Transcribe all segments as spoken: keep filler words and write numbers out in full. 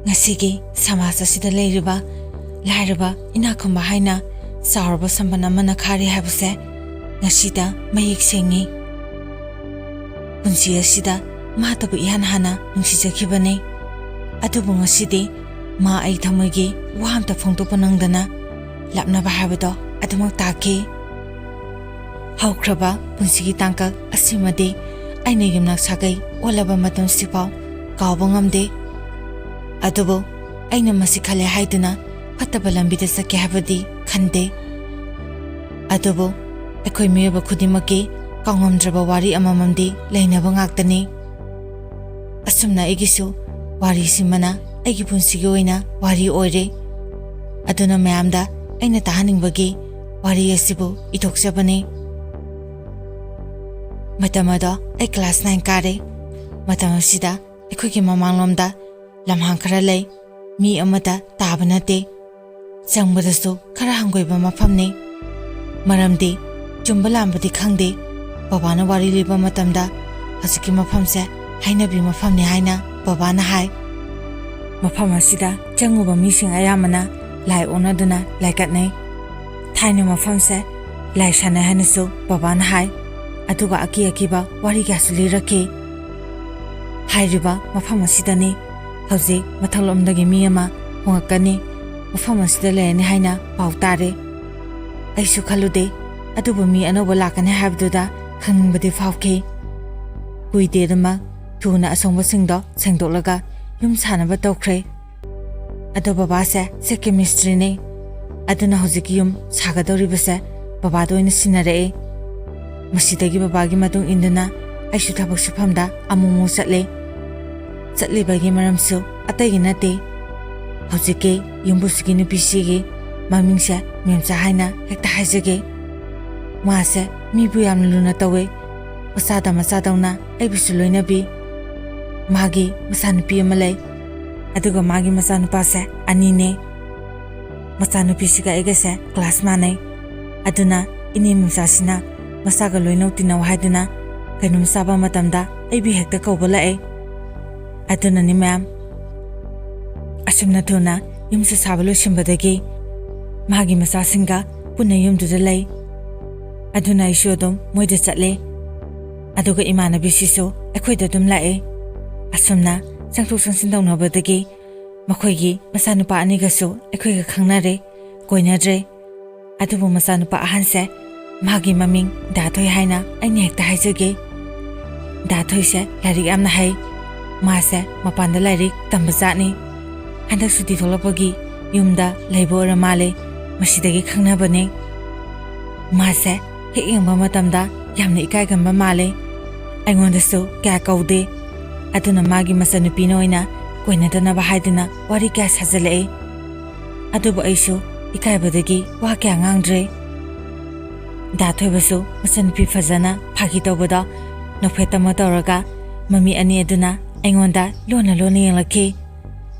ꯉꯁꯤꯒꯤ ꯁꯃꯥꯖ ꯑꯁꯤꯗ ꯂꯩꯔꯤꯕ ꯂꯥꯏꯔꯕ ꯏꯅꯥꯛ ꯈꯨꯟꯕ ꯍꯥꯏꯅ ꯆꯥꯎꯔꯕ ꯁꯝꯕꯟ ꯑꯃꯅ ꯈꯥꯔꯤ ꯍꯥꯏꯕꯁꯦ ꯉꯁꯤꯗ ꯃꯌꯦꯛ ꯁꯦꯡꯉꯤ꯫ ꯄꯨꯟꯁꯤ ꯑꯁꯤꯗ ꯃꯥꯇꯕꯨ ꯏꯍꯥꯟ ꯍꯥꯟꯅ ꯅꯨꯡꯁꯤꯖꯈꯤꯕꯅꯤ꯫ ꯑꯗꯨꯕꯨ ꯉꯁꯤꯗꯤ ꯃꯥ ꯑꯩ ꯊꯃꯣꯏꯒꯤ ꯋꯥ ꯑꯝꯇ ꯐꯣꯡꯗꯣꯛꯄ ꯅꯪꯗꯅ ꯂꯥꯞꯅꯕ ꯍꯥꯏꯕꯗꯣ ꯑꯗꯨꯃꯛ ꯇꯥꯈꯤ꯫ ꯍꯧꯈ꯭ꯔꯕ ꯄꯨꯟꯁꯤꯒꯤ ꯇꯥꯡꯀꯛ ꯑꯁꯤꯃꯗꯤ ꯑꯩꯅ ꯌꯨꯝꯅꯥꯛ ꯁꯥꯒꯩ ꯑꯣꯜꯂꯕ ꯃꯇꯝꯁꯤꯐꯥꯎ ꯀꯥꯎꯕ ꯉꯝꯗꯦ꯫ ꯑꯗꯨꯕꯨ ꯑꯩꯅ ꯃꯁꯤ ꯈꯜꯂꯦ ꯍꯥꯏꯗꯨꯅ ꯐꯠꯇꯕ ꯂꯝꯕꯤꯗ ꯆꯠꯀꯦ ꯍꯥꯏꯕꯗꯤ ꯈꯟꯗꯦ꯫ ꯑꯗꯨꯕꯨ ꯑꯩꯈꯣꯏ ꯃꯤꯑꯣꯏꯕ ꯈꯨꯗꯤꯡꯃꯛꯀꯤ ꯀꯥꯎꯉꯝꯗ꯭ꯔꯕ ꯋꯥꯔꯤ ꯑꯃꯃꯝꯗꯤ ꯂꯩꯅꯕ ꯉꯥꯛꯇꯅꯤ꯫ ꯑꯁꯨꯝꯅ ꯑꯩꯒꯤꯁꯨ ꯋꯥꯔꯤꯁꯤꯃꯅ ꯑꯩꯒꯤ ꯄꯨꯟꯁꯤꯒꯤ ꯑꯣꯏꯅ ꯋꯥꯔꯤ ꯑꯣꯏꯔꯦ꯫ ꯑꯗꯨꯅ ꯃꯌꯥꯝꯗ ꯑꯩꯅ ꯇꯥꯍꯟꯅꯤꯡꯕꯒꯤ ꯋꯥꯔꯤ ꯑꯁꯤꯕꯨ ꯏꯊꯣꯛꯆꯕꯅꯤ꯫ ꯃꯇꯝ ꯑꯗꯣ ꯑꯩ ꯀ꯭ꯂꯥꯁ ꯅꯥꯏꯟ ꯀꯥꯔꯦ꯫ ꯃꯇꯝ ꯑꯁꯤꯗ ꯑꯩꯈꯣꯏꯒꯤ ꯃꯃꯥꯡꯂꯣꯝꯗ ꯂꯝꯍꯥꯡ ꯈꯔ ꯂꯩ꯫ ꯃꯤ ꯑꯃꯠꯇ ꯇꯥꯕ ꯅꯠꯇꯦ꯫ ꯆꯪꯕꯗꯁꯨ ꯈꯔ ꯍꯪꯒꯣꯏꯕ ꯃꯐꯝꯅꯤ꯫ ꯃꯔꯝꯗꯤ ꯆꯨꯝꯕ ꯂꯥꯟꯕꯗꯤ ꯈꯪꯗꯦ꯫ ꯕꯕꯥꯅ ꯋꯥꯔꯤ ꯂꯤꯕ ꯃꯇꯝꯗ ꯍꯧꯖꯤꯛꯀꯤ ꯃꯐꯝꯁꯦ ꯍꯩꯅꯕꯤ ꯃꯐꯝꯅꯤ ꯍꯥꯏꯅ ꯕꯕꯥꯅ ꯍꯥꯏ꯫ ꯃꯐꯝ ꯑꯁꯤꯗ ꯆꯪꯉꯨꯕ ꯃꯤꯁꯤꯡ ꯑꯌꯥꯝꯕꯅ ꯂꯥꯏ ꯑꯣꯛꯅꯗꯨꯅ ꯂꯥꯏꯀꯠꯅꯩ꯫ ꯊꯥꯏꯅ ꯃꯐꯝꯁꯦ ꯂꯥꯏ ꯁꯥꯟꯅꯩ ꯍꯥꯏꯅꯁꯨ ꯕꯕꯥꯅ ꯍꯥꯏ꯫ ꯑꯗꯨꯒ ꯑꯀꯤ ꯑꯀꯤꯕ ꯋꯥꯔꯤ ꯀꯌꯥꯁꯨ ꯂꯤꯔꯛꯈꯤ꯫ ꯍꯥꯏꯔꯤꯕ ꯃꯐꯝ ꯑꯁꯤꯗꯅꯤ ꯍꯧꯖꯤꯛ ꯃꯊꯛꯂꯣꯝꯗꯒꯤ ꯃꯤ ꯑꯃ ꯍꯣꯡꯉꯛꯀꯅꯤ, ꯃꯐꯝ ꯑꯁꯤꯗ ꯂꯩꯔꯅꯤ ꯍꯥꯏꯅ ꯄꯥꯎ ꯇꯥꯔꯦ꯫ ꯑꯩꯁꯨ ꯈꯜꯂꯨꯗꯦ, ꯑꯗꯨꯕꯨ ꯃꯤ ꯑꯅꯧꯕ ꯂꯥꯛꯀꯅꯤ ꯍꯥꯏꯕꯗꯨꯗ ꯈꯪꯅꯤꯡꯕꯗꯤ ꯐꯥꯎꯈꯤ꯫ ꯀꯨꯏꯗꯦꯗꯃꯛ ꯊꯨꯅ ꯑꯁꯣꯡꯕꯁꯤꯡꯗꯣ ꯁꯦꯡꯗꯣꯛꯂꯒ ꯌꯨꯝ ꯁꯥꯅꯕ ꯇꯧꯈ꯭ꯔꯦ꯫ ꯑꯗꯣ ꯕꯕꯥꯁꯦ ꯁꯦꯀꯦ ꯃꯤꯁꯇ꯭ꯔꯤꯅꯦ꯫ ꯑꯗꯨꯅ ꯍꯧꯖꯤꯛꯀꯤ ꯌꯨꯝ ꯁꯥꯒꯗꯧꯔꯤꯕꯁꯦ ꯕꯕꯥꯗ ꯑꯣꯏꯅ ꯁꯤꯟꯅꯔꯛꯑꯦ꯫ ꯃꯁꯤꯗꯒꯤ ꯕꯕꯥꯒꯤ ꯃꯇꯨꯡ ꯏꯟꯗꯨꯅ ꯑꯩꯁꯨ ꯊꯕꯛ ꯁꯨꯐꯝꯗ ꯑꯃꯨꯛ ꯑꯃꯨꯛ ꯆꯠꯂꯦ꯫ ꯆꯠꯂꯤꯕꯒꯤ ꯃꯔꯝꯁꯨ ꯑꯇꯩꯒꯤ ꯅꯠꯇꯦ꯫ ꯍꯧꯖꯤꯛꯀꯤ ꯌꯨꯝꯕꯨꯁꯤꯒꯤ ꯅꯨꯄꯤꯁꯤꯒꯤ ꯃꯃꯤꯡꯁꯦ ꯃꯦꯝꯆꯥ ꯍꯥꯏꯅ ꯍꯦꯛꯇ ꯍꯥꯏꯖꯒꯦ꯫ ꯃꯥꯁꯦ ꯃꯤꯕꯨ ꯌꯥꯝꯅ ꯂꯨꯅ ꯇꯧꯋꯦ꯫ ꯃꯆꯥꯗ ꯃꯆꯥꯗꯧꯅ ꯑꯩꯕꯨꯁꯨ ꯂꯣꯏꯅꯕꯤ꯫ ꯃꯥꯒꯤ ꯃꯆꯥꯅꯨꯄꯤ ꯑꯃ ꯂꯩ꯫ ꯑꯗꯨꯒ ꯃꯥꯒꯤ ꯃꯆꯥꯅꯨꯄꯥꯁꯦ ꯑꯅꯤꯅꯦ꯫ ꯃꯆꯥꯅꯨꯄꯤꯁꯤꯒ ꯑꯩꯒꯁꯦ ꯀ꯭ꯂꯥꯁ ꯃꯥꯟꯅꯩ꯫ ꯑꯗꯨꯅ ꯏꯅꯦ ꯃꯆꯥꯁꯤꯅ ꯃꯆꯥꯒ ꯂꯣꯏꯅꯧ ꯇꯤꯟꯅꯧ ꯍꯥꯏꯗꯨꯅ ꯀꯩꯅꯣꯝ ꯆꯥꯕ ꯃꯇꯝꯗ ꯑꯩꯕꯨ ꯍꯦꯛꯇ ꯀꯧꯕ ꯂꯥꯛꯑꯦ꯫ ꯑꯗꯨꯅꯅꯤ ꯃꯌꯥꯝ꯫ ꯌꯥꯝꯅ ꯊꯨꯅ ꯌꯨꯝꯁꯨ ꯁꯥꯕ ꯂꯣꯏꯁꯤꯟꯕꯗꯒꯤ ꯃꯥꯒꯤ ꯃꯆꯥꯁꯤꯡꯒ ꯄꯨꯟꯅ ꯌꯨꯝꯗꯨꯗ ꯂꯩ꯫ ꯑꯗꯨꯅ ꯑꯩꯁꯨ ꯑꯗꯨꯝ ꯃꯣꯏꯗ ꯆꯠꯂꯦ꯫ ꯑꯗꯨꯒ ꯏꯃꯥꯟꯅꯕꯤꯁꯤꯁꯨ ꯑꯩꯈꯣꯏꯗ ꯑꯗꯨꯝ ꯂꯥꯛꯑꯦ꯫ ꯑꯁꯨꯝꯅ ꯆꯪꯊꯣꯛ ꯆꯪꯁꯤꯟ ꯇꯧꯅꯕꯗꯒꯤ ꯃꯈꯣꯏꯒꯤ ꯃꯆꯥꯅꯨꯄꯥ ꯑꯅꯤꯒꯁꯨ ꯑꯩꯈꯣꯏꯒ ꯈꯪꯅꯔꯦ, ꯀꯣꯏꯅꯗ꯭ꯔꯦ꯫ ꯑꯗꯨꯕꯨ ꯃꯆꯥꯅꯨꯄꯥ ꯑꯍꯟꯁꯦ, ꯃꯥꯒꯤ ꯃꯃꯤꯡ ꯗꯥ ꯊꯣꯏ ꯍꯥꯏꯅ ꯑꯩꯅ ꯍꯦꯛꯇ ꯍꯥꯏꯖꯒꯦ꯫ ꯗꯥ ꯊꯣꯏꯁꯦ ꯂꯥꯏꯔꯤꯛ ꯌꯥꯝꯅ ꯍꯩ꯫ ꯃꯥꯁꯦ ꯃꯄꯥꯟꯗ ꯂꯥꯏꯔꯤꯛ ꯇꯝꯕ ꯖꯥꯠꯅꯤ꯫ ꯍꯟꯗꯛ ꯁꯨꯇꯤ ꯊꯣꯛꯂꯛꯄꯒꯤ ꯌꯨꯝꯗ ꯂꯩꯕ ꯑꯣꯏꯔ ꯃꯥꯜꯂꯦ꯫ ꯃꯁꯤꯗꯒꯤ ꯈꯪꯅꯕꯅꯦ꯫ ꯃꯥꯁꯦ ꯍꯦꯛ ꯌꯦꯡꯕ ꯃꯇꯝꯗ ꯌꯥꯝꯅ ꯏꯀꯥꯏꯒꯟꯕ ꯃꯥꯜꯂꯦ꯫ ꯑꯩꯉꯣꯟꯗꯁꯨ ꯀꯌꯥ ꯀꯧꯗꯦ꯫ ꯑꯗꯨꯅ ꯃꯥꯒꯤ ꯃꯆꯟꯅꯨꯄꯤꯅ ꯑꯣꯏꯅ ꯀꯣꯏꯅꯗꯅꯕ ꯍꯥꯏꯗꯨꯅ ꯋꯥꯔꯤ ꯀꯌꯥ ꯁꯥꯖꯜꯂꯛꯑꯦ꯫ ꯑꯗꯨꯕꯨ ꯑꯩꯁꯨ ꯏꯀꯥꯏꯕꯗꯒꯤ ꯋꯥ ꯀꯌꯥ ꯉꯥꯡꯗ꯭ꯔꯦ꯫ ꯗꯥ ꯊꯣꯏꯕꯁꯨ ꯃꯆꯟꯅꯨꯄꯤ ꯐꯖꯅ ꯐꯥꯒꯤ ꯇꯧꯕꯗꯣ ꯅꯣꯛꯐꯦꯠ ꯑꯃ ꯇꯧꯔꯒ ꯃꯃꯤ ꯑꯅꯤ ꯑꯗꯨꯅ ꯑꯩꯉꯣꯟꯗ ꯂꯣꯟꯅ ꯂꯣꯟꯅ ꯌꯦꯡꯂꯛꯈꯤ꯫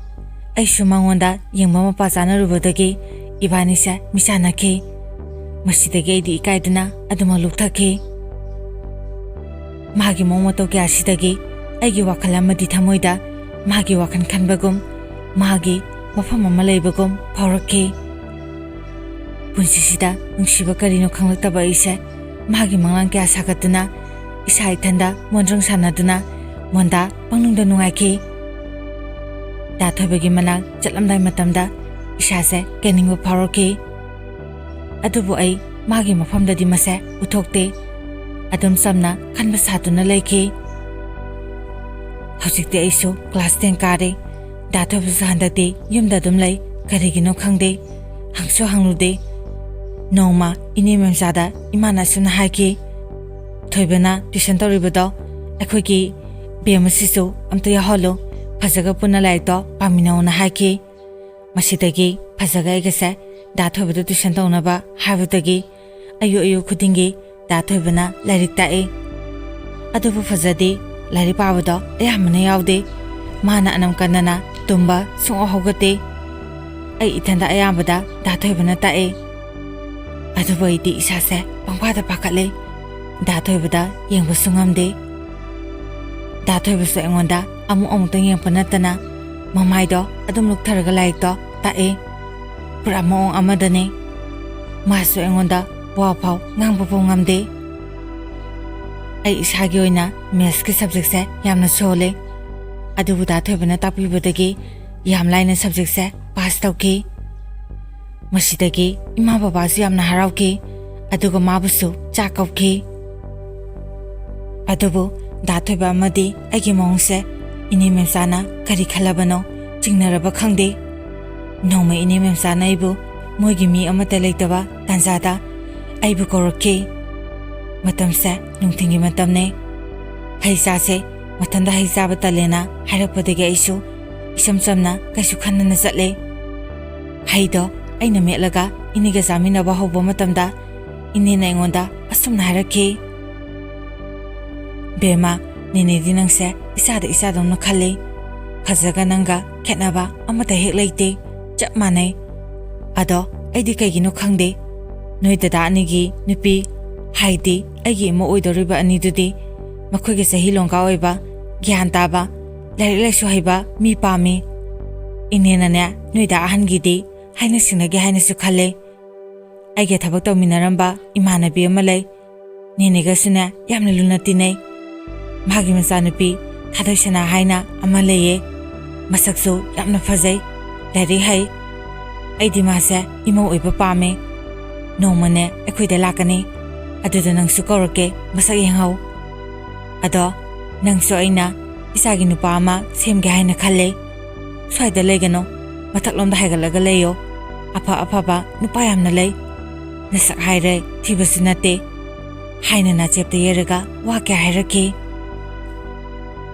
ꯑꯩꯁꯨ ꯃꯉꯣꯟꯗ ꯌꯦꯡꯕ ꯃꯄꯥ ꯆꯥꯅꯔꯨꯕꯗꯒꯤ ꯏꯕꯥꯅꯤꯁꯦ ꯃꯤꯆꯥꯟꯅꯈꯤ꯫ ꯃꯁꯤꯗꯒꯤ ꯑꯩꯗꯤ ꯏꯀꯥꯏꯗꯨꯅ ꯑꯗꯨꯃꯛ ꯂꯨꯞꯊꯈꯤ꯫ ꯃꯥꯒꯤ ꯃꯑꯣꯡ ꯃꯇꯧ ꯀꯌꯥꯁꯤꯗꯒꯤ ꯑꯩꯒꯤ ꯋꯥꯈꯜ ꯑꯃꯗꯤ ꯊꯃꯣꯏꯗ ꯃꯥꯒꯤ ꯋꯥꯈꯜ ꯈꯟꯕꯒꯨꯝ, ꯃꯥꯒꯤ ꯃꯐꯝ ꯑꯃ ꯂꯩꯕꯒꯨꯝ ꯐꯥꯎꯔꯛꯈꯤ꯫ ꯄꯨꯟꯁꯤꯁꯤꯗ ꯅꯨꯡꯁꯤꯕ ꯀꯔꯤꯅꯣ ꯈꯪꯂꯛꯇꯕ ꯑꯩꯁꯦ ꯃꯥꯒꯤ ꯃꯪꯂꯥꯟ ꯀꯌꯥ ꯁꯥꯒꯠꯇꯨꯅ, ꯏꯁꯥ ꯏꯊꯟꯗ ꯃꯣꯟꯗ꯭ꯔꯪ ꯁꯥꯟꯅꯗꯨꯅ ꯃꯣꯟꯗꯥ ꯄꯪꯅꯨꯡꯗ ꯅꯨꯡꯉꯥꯏꯈꯤ꯫ ꯗꯥ ꯊꯣꯏꯕꯒꯤ ꯃꯅꯥꯛ ꯆꯠꯂꯝꯗꯥꯏ ꯃꯇꯝꯗ ꯏꯁꯥꯁꯦ ꯀꯦꯅꯤꯡꯕ ꯐꯥꯎꯔꯛꯈꯤ꯫ ꯑꯗꯨꯕꯨ ꯑꯩ ꯃꯥꯒꯤ ꯃꯐꯝꯗꯗꯤ ꯃꯁꯦ ꯎꯠꯊꯣꯛꯇꯦ꯫ ꯑꯗꯨꯝ ꯆꯝꯅ ꯈꯟꯕ ꯁꯥꯗꯨꯅ ꯂꯩꯈꯤ꯫ ꯍꯧꯖꯤꯛꯇꯤ ꯑꯩꯁꯨ class ten ꯀꯥꯔꯦ꯫ ꯗꯥ ꯊꯣꯏꯕꯁꯨ ꯍꯟꯗꯛꯇꯤ ꯌꯨꯝꯗ ꯑꯗꯨꯝ ꯂꯩ꯫ ꯀꯔꯤꯒꯤꯅꯣ ꯈꯪꯗꯦ꯫ ꯍꯪꯁꯨ ꯍꯪꯂꯨꯗꯦ꯫ ꯅꯣꯡꯃ ꯏꯅꯦ ꯃꯦꯝꯆꯥꯗ ꯏꯃꯥꯅ ꯑꯁꯨꯝꯅ ꯍꯥꯏꯈꯤ, "ꯊꯣꯏꯕꯅ tuition ꯇꯧꯔꯤꯕꯗꯣ ꯑꯩꯈꯣꯏꯒꯤ ꯕꯦꯝ ꯑꯁꯤꯁꯨ ꯑꯝꯇ ꯌꯥꯎꯍꯜꯂꯨ꯫ ꯐꯖꯒ ꯄꯨꯟꯅ ꯂꯥꯏꯔꯤꯛꯇꯣ ꯄꯥꯃꯤꯟꯅꯧꯅ" ꯍꯥꯏꯈꯤ꯫ ꯃꯁꯤꯗꯒꯤ ꯐꯖꯒ ꯑꯩꯒꯁꯦ ꯗꯥ ꯊꯣꯏꯕꯗ tuition ꯇꯧꯅꯕ ꯍꯥꯏꯕꯗꯒꯤ ꯑꯌꯨꯛ ꯑꯌꯨꯛ ꯈꯨꯗꯤꯡꯒꯤ ꯗꯥ ꯊꯣꯏꯕꯅ ꯂꯥꯏꯔꯤꯛ ꯇꯥꯛꯏ꯫ ꯑꯗꯨꯕꯨ ꯐꯖꯗꯤ ꯂꯥꯏꯔꯤꯛ ꯄꯥꯕꯗꯣ ꯑꯌꯥꯝꯕꯅ ꯌꯥꯎꯗꯦ꯫ ꯃꯥꯅ ꯑꯅꯝ ꯀꯟꯅꯅ ꯇꯨꯝꯕ ꯁꯨꯡꯍꯧ ꯍꯧꯒꯠꯇꯦ꯫ ꯑꯩ ꯏꯊꯟꯗ ꯑꯌꯥꯝꯕꯗ ꯗꯥ ꯊꯣꯏꯕꯅ ꯇꯥꯛꯏ꯫ ꯑꯗꯨꯕꯨ ꯑꯩꯗꯤ ꯏꯁꯥꯁꯦ ꯄꯪꯄꯥꯗ ꯄꯥꯈꯠꯂꯦ꯫ ꯗꯥ ꯊꯣꯏꯕꯗ ꯌꯦꯡꯕꯁꯨ ꯉꯝꯗꯦ꯫ ꯗꯥ ꯊꯣꯏꯕꯁꯨ ꯑꯩꯉꯣꯟꯗ ꯑꯃꯨꯛ ꯑꯃꯨꯛꯇꯪ ꯌꯦꯡꯉꯛꯄ ꯅꯠꯇꯅ ꯃꯃꯥꯏꯗꯣ ꯑꯗꯨꯝ ꯂꯨꯛꯊꯔꯒ ꯂꯥꯏꯔꯤꯛꯇꯣ ꯇꯥꯛꯑꯦ꯫ ꯄꯨꯔꯥ ꯃꯑꯣꯡ ꯑꯃꯗꯅꯦ꯫ ꯃꯥꯁꯨ ꯑꯩꯉꯣꯟꯗ ꯋꯥ ꯐꯥꯎ ꯉꯥꯡꯕ ꯐꯥꯎ ꯉꯝꯗꯦ꯫ ꯑꯩ ꯏꯁꯥꯒꯤ ꯑꯣꯏꯅ mathsꯀꯤ subjectꯁꯦ ꯌꯥꯝꯅ ꯁꯣꯜꯂꯦ꯫ ꯑꯗꯨꯕꯨ ꯗꯥ ꯊꯣꯏꯕꯅ ꯇꯥꯛꯄꯤꯕꯗꯒꯤ ꯌꯥꯝ ꯂꯥꯏꯅ subjectꯁꯦ pass ꯇꯧꯈꯤ꯫ ꯃꯁꯤꯗꯒꯤ ꯏꯃꯥ ꯕꯕꯥꯁꯨ ꯌꯥꯝꯅ ꯍꯔꯥꯎꯈꯤ, ꯑꯗꯨꯒ ꯃꯥꯕꯨꯁꯨ ꯆꯥꯛ ꯀꯧꯈꯤ꯫ ꯑꯗꯨꯕꯨ ꯗꯥ ꯊꯣꯏꯕ ꯑꯃꯗꯤ ꯑꯩꯒꯤ ꯃꯑꯣꯡꯁꯦ ꯏꯅꯦ ꯃꯦꯝꯆꯥꯅ ꯀꯔꯤ ꯈꯜꯂꯕꯅꯣ ꯆꯤꯡꯅꯔꯕ ꯈꯪꯗꯦ꯫ ꯅꯣꯡꯃ ꯏꯅꯦ ꯃꯦꯝꯆꯥꯅ ꯑꯩꯕꯨ ꯃꯣꯏꯒꯤ ꯃꯤ ꯑꯃꯠꯇ ꯂꯩꯇꯕ ꯇꯥꯟꯖꯥꯗ ꯑꯩꯕꯨ ꯀꯧꯔꯛꯈꯤ꯫ ꯃꯇꯝꯁꯦ ꯅꯨꯡꯊꯤꯜꯒꯤ ꯃꯇꯝꯅꯦ꯫ "ꯍꯩ ꯆꯥꯁꯦ, ꯃꯊꯟꯗ ꯍꯩ ꯆꯥꯕ ꯇꯜꯂꯦꯅ" ꯍꯥꯏꯔꯛꯄꯗꯒꯤ ꯑꯩꯁꯨ ꯏꯆꯝ ꯆꯝꯅ ꯀꯩꯁꯨ ꯈꯟꯗꯅ ꯆꯠꯂꯦ꯫ ꯍꯩꯗꯣ ꯑꯩꯅ ꯃꯦꯠꯂꯒ ꯏꯅꯦꯒ ꯆꯥꯃꯤꯟꯅꯕ ꯍꯧꯕ ꯃꯇꯝꯗ ꯏꯅꯦꯅ ꯑꯩꯉꯣꯟꯗ ꯑꯁꯨꯝꯅ ꯍꯥꯏꯔꯛꯈꯤ, "ꯕꯦꯝꯃ, ꯅꯦꯅꯦꯗꯤ ꯅꯪꯁꯦ ꯏꯆꯥꯗ ꯏꯆꯥꯗꯧꯅ ꯈꯜꯂꯤ꯫ ꯐꯖꯒ ꯅꯪꯒ ꯈꯦꯠꯅꯕ ꯑꯃꯠꯇ ꯍꯦꯛ ꯂꯩꯇꯦ, ꯆꯞ ꯃꯥꯟꯅꯩ꯫ ꯑꯗꯣ ꯑꯩꯗꯤ ꯀꯩꯒꯤꯅꯣ ꯈꯪꯗꯦ, ꯅꯣꯏ ꯗꯗꯥ ꯑꯅꯤꯒꯤ ꯅꯨꯄꯤ, ꯍꯥꯏꯗꯤ ꯑꯩꯒꯤ ꯏꯃꯧ ꯑꯣꯏꯗꯧꯔꯤꯕ ꯑꯅꯤꯗꯨꯗꯤ ꯃꯈꯣꯏꯒꯤ ꯆꯍꯤ ꯂꯣꯡꯒꯥ ꯑꯣꯏꯕ, ꯒ꯭ꯌꯥꯟ ꯇꯥꯕ, ꯂꯥꯏꯔꯤꯛ ꯂꯥꯏꯁꯨ ꯍꯩꯕ ꯃꯤ ꯄꯥꯝꯃꯤ꯫ ꯏꯅꯦꯅꯅꯦ ꯅꯣꯏꯗ ꯑꯍꯟꯒꯤꯗꯤ ꯍꯥꯏꯅ ꯁꯤꯡꯅꯒꯦ ꯍꯥꯏꯅꯁꯨ ꯈꯜꯂꯦ꯫ ꯑꯩꯒ ꯊꯕꯛ ꯇꯧꯃꯤꯟꯅꯔꯝꯕ ꯏꯃꯥꯟꯅꯕꯤ ꯑꯃ ꯂꯩ꯫ ꯅꯦꯅꯦꯒꯁꯨꯅꯦ ꯌꯥꯝꯅ ꯂꯨꯅ ꯇꯤꯟꯅꯩ꯫ ꯃꯥꯒꯤ ꯃꯆꯥꯅꯨꯄꯤ ꯊꯥꯗꯣꯏꯁꯅꯥ ꯍꯥꯏꯅ ꯑꯃ ꯂꯩꯌꯦ꯫ ꯃꯁꯛꯁꯨ ꯌꯥꯝꯅ ꯐꯖꯩ, ꯂꯥꯏꯔꯤꯛ ꯍꯩ꯫ ꯑꯩꯗꯤ ꯃꯥꯁꯦ ꯏꯃꯧ ꯑꯣꯏꯕ ꯄꯥꯝꯃꯦ꯫ ꯅꯣꯡꯃꯅꯦ ꯑꯩꯈꯣꯏꯗ ꯂꯥꯛꯀꯅꯤ, ꯑꯗꯨꯗ ꯅꯪꯁꯨ ꯀꯧꯔꯛꯀꯦ, ꯃꯁꯛ ꯌꯦꯡꯍꯧ꯫ ꯑꯗꯣ ꯅꯪꯁꯨ ꯑꯩꯅ ꯏꯆꯥꯒꯤ ꯅꯨꯄꯥ ꯑꯃ ꯁꯦꯝꯒꯦ ꯍꯥꯏꯅ ꯈꯜꯂꯦ꯫ ꯁ꯭ꯋꯥꯏꯗ ꯂꯩꯒꯅꯨ, ꯃꯊꯛꯂꯣꯝꯗ ꯍꯥꯏꯒꯠꯂꯒ ꯂꯩꯌꯣ꯫ ꯑꯐ ꯑꯐꯕ ꯅꯨꯄꯥ ꯌꯥꯝꯅ ꯂꯩ꯫ ꯅꯁꯛ ꯍꯥꯏꯔꯦ, ꯊꯤꯕꯁꯨ ꯅꯠꯇꯦ" ꯍꯥꯏꯅ ꯅꯥꯆꯦꯞꯇ ꯌꯩꯔꯒ ꯋꯥ ꯀꯌꯥ ꯍꯥꯏꯔꯛꯈꯤ꯫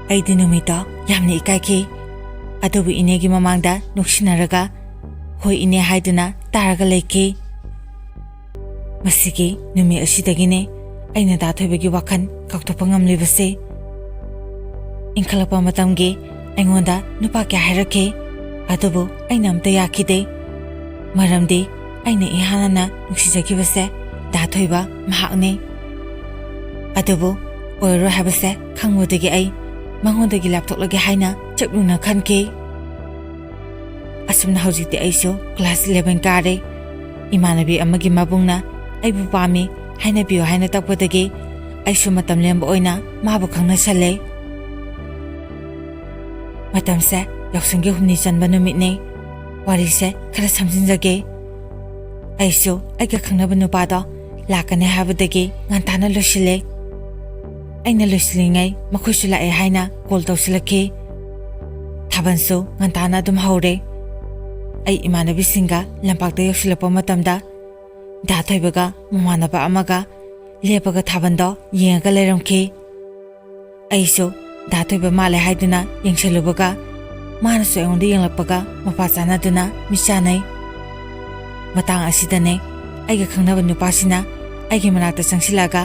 ꯑꯩꯗꯤ ꯅꯨꯃꯤꯠꯇꯣ ꯌꯥꯝꯅ ꯏꯀꯥꯏꯈꯤ꯫ ꯑꯗꯨꯕꯨ ꯏꯅꯦꯒꯤ ꯃꯃꯥꯡꯗ ꯅꯨꯡꯁꯤꯟꯅꯔꯒ "ꯍꯣꯏ ꯏꯅꯦ" ꯍꯥꯏꯗꯨꯅ ꯇꯥꯔꯒ ꯂꯩꯈꯤ꯫ ꯃꯁꯤꯒꯤ ꯅꯨꯃꯤꯠ ꯑꯁꯤꯗꯒꯤꯅꯦ ꯑꯩꯅ ꯗꯥ ꯊꯣꯏꯕꯒꯤ ꯋꯥꯈꯜ ꯀꯥꯎꯊꯣꯛꯄ ꯉꯝꯂꯤꯕꯁꯦ꯫ ꯏꯟꯈꯠꯂꯛꯄ ꯃꯇꯝꯒꯤ ꯑꯩꯉꯣꯟꯗ ꯅꯨꯄꯥ ꯀꯌꯥ ꯍꯥꯏꯔꯛꯈꯤ, ꯑꯗꯨꯕꯨ ꯑꯩꯅ ꯑꯝꯇ ꯌꯥꯈꯤꯗꯦ꯫ ꯃꯔꯝꯗꯤ ꯑꯩꯅ ꯏꯍꯥꯟ ꯍꯥꯟꯅ ꯅꯨꯡꯁꯤꯖꯈꯤꯕꯁꯦ ꯗꯥ ꯊꯣꯏꯕ ꯃꯍꯥꯛꯅꯤ꯫ ꯑꯗꯨꯕꯨ ꯑꯣꯏꯔꯔꯣꯏ ꯍꯥꯏꯕꯁꯦ ꯈꯪꯕꯗꯒꯤ ꯑꯩ ꯃꯉꯣꯟꯗꯒꯤ ꯂꯥꯞꯊꯣꯛꯂꯒꯦ ꯍꯥꯏꯅ ꯆꯞ ꯌꯨꯡꯅ ꯈꯟꯈꯤ꯫ ꯑꯁꯨꯝꯅ ꯍꯧꯖꯤꯛꯇꯤ ꯑꯩꯁꯨ class eleven ꯀꯥꯔꯦ꯫ ꯏꯃꯥꯟꯅꯕꯤ ꯑꯃꯒꯤ ꯃꯕꯨꯡꯅ ꯑꯩꯕꯨ ꯄꯥꯝꯃꯤ, ꯍꯥꯏꯅꯕꯤꯌꯨ ꯍꯥꯏꯅ ꯇꯛꯄꯗꯒꯤ ꯑꯩꯁꯨ ꯃꯇꯝ ꯂꯦꯟꯕ ꯑꯣꯏꯅ ꯃꯥꯕꯨ ꯈꯪꯅꯁꯜꯂꯦ꯫ ꯃꯇꯝꯁꯦ ꯌꯥꯎꯁꯪꯒꯤ ꯍꯨꯝꯅꯤ ꯆꯟꯕ ꯅꯨꯃꯤꯠꯅꯤ꯫ ꯋꯥꯔꯤꯁꯦ ꯈꯔ ꯁꯝꯖꯤꯟꯖꯒꯦ꯫ ꯑꯩꯁꯨ ꯑꯩꯒ ꯈꯪꯅꯕ ꯅꯨꯄꯥꯗꯣ ꯂꯥꯛꯀꯅꯤ ꯍꯥꯏꯕꯗꯒꯤ ꯉꯟꯇꯥꯅ ꯂꯣꯏꯁꯤꯜꯂꯦ꯫ ꯑꯩꯅ ꯂꯣꯏꯁꯤꯜꯂꯤꯉꯩ ꯃꯈꯣꯏꯁꯨ ꯂꯥꯛꯑꯦ ꯍꯥꯏꯅ call ꯇꯧꯁꯤꯜꯂꯛꯈꯤ꯫ ꯊꯥꯕꯜꯁꯨ ꯉꯟꯇꯥꯅ ꯑꯗꯨꯝ ꯍꯧꯔꯦ꯫ ꯑꯩ ꯏꯃꯥꯟꯅꯕꯤꯁꯤꯡꯒ ꯂꯝꯄꯥꯛꯇ ꯌꯧꯁꯤꯜꯂꯛꯄ ꯃꯇꯝꯗ ꯗꯥ ꯊꯣꯏꯕꯒ ꯃꯃꯥꯟꯅꯕ ꯑꯃꯒ ꯂꯦꯞꯄꯒ ꯊꯥꯕꯜꯗꯣ ꯌꯦꯡꯉꯒ ꯂꯩꯔꯝꯈꯤ꯫ ꯑꯩꯁꯨ ꯗꯥ ꯊꯣꯏꯕ ꯃꯥꯜꯂꯦ ꯍꯥꯏꯗꯨꯅ ꯌꯦꯡꯁꯜꯂꯨꯕꯒ, ꯃꯥꯅꯁꯨ ꯑꯩꯉꯣꯟꯗ ꯌꯦꯡꯂꯛꯄꯒ ꯃꯄꯥ ꯆꯥꯟꯅꯗꯨꯅ ꯃꯤꯠ ꯆꯥꯟꯅꯩ꯫ ꯃꯇꯥꯡ ꯑꯁꯤꯗꯅꯦ ꯑꯩꯒ ꯈꯪꯅꯕ ꯅꯨꯄꯥꯁꯤꯅ ꯑꯩꯒꯤ ꯃꯅꯥꯛꯇ ꯆꯪꯁꯤꯜꯂꯛꯑꯒ